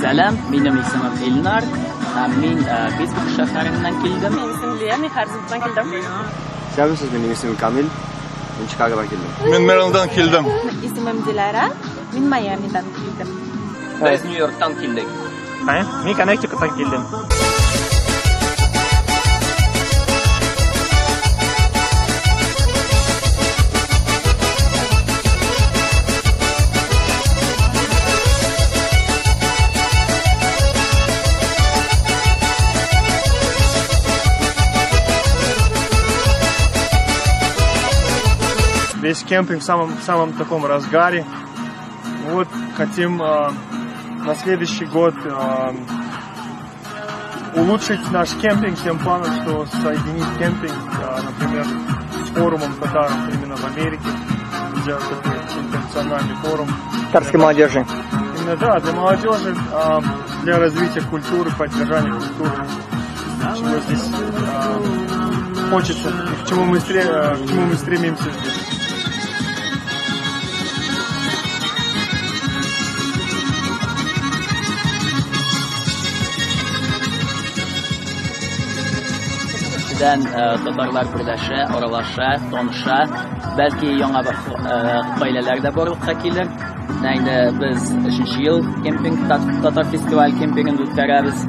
Сәлам, минем исемем Илнар, һәм мин Питтсбург шәһәреннән килдем. Минем исемем Лия, мин Харзовтан килдем. Сәламсез, минем исемем Камил, мин Чикагодан килдем. Мин Мэрилдән килдем. Исемем Диләрә, мин Майамидан килдем. Без Нью-Йорктан килдек. Мин Коннектикуттан килдем. Весь кемпинг в самом таком разгаре. Вот хотим на следующий год улучшить наш кемпинг тем планом, что соединить кемпинг, например, с форумом татар именно в Америке, сделать такой интернациональный форум. Татарской молодежи. Именно, да, для молодежи, для развития культуры, поддержания культуры, чего здесь хочется, и к чему мы стремимся здесь. Татарлар берләшә, аралаша, таныша, бәлки яңа бер гаиләләр дә барлыкка килер. Менә инде без өченче ел кемпинг, татар фестиваль кемпингын үткәрәбез.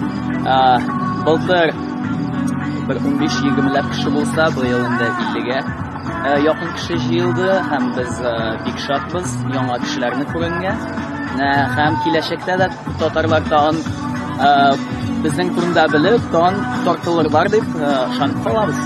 Былтыр бер 15-20ләп кеше булса, быел инде 50-гә якын кеше җыелды һәм без бик шатбыз яңа кешеләрне күренгә. Һәм киләчәктә дә татарлар тагын безнең турында белеп, тагын тартылырлар дип ышанып калабыз.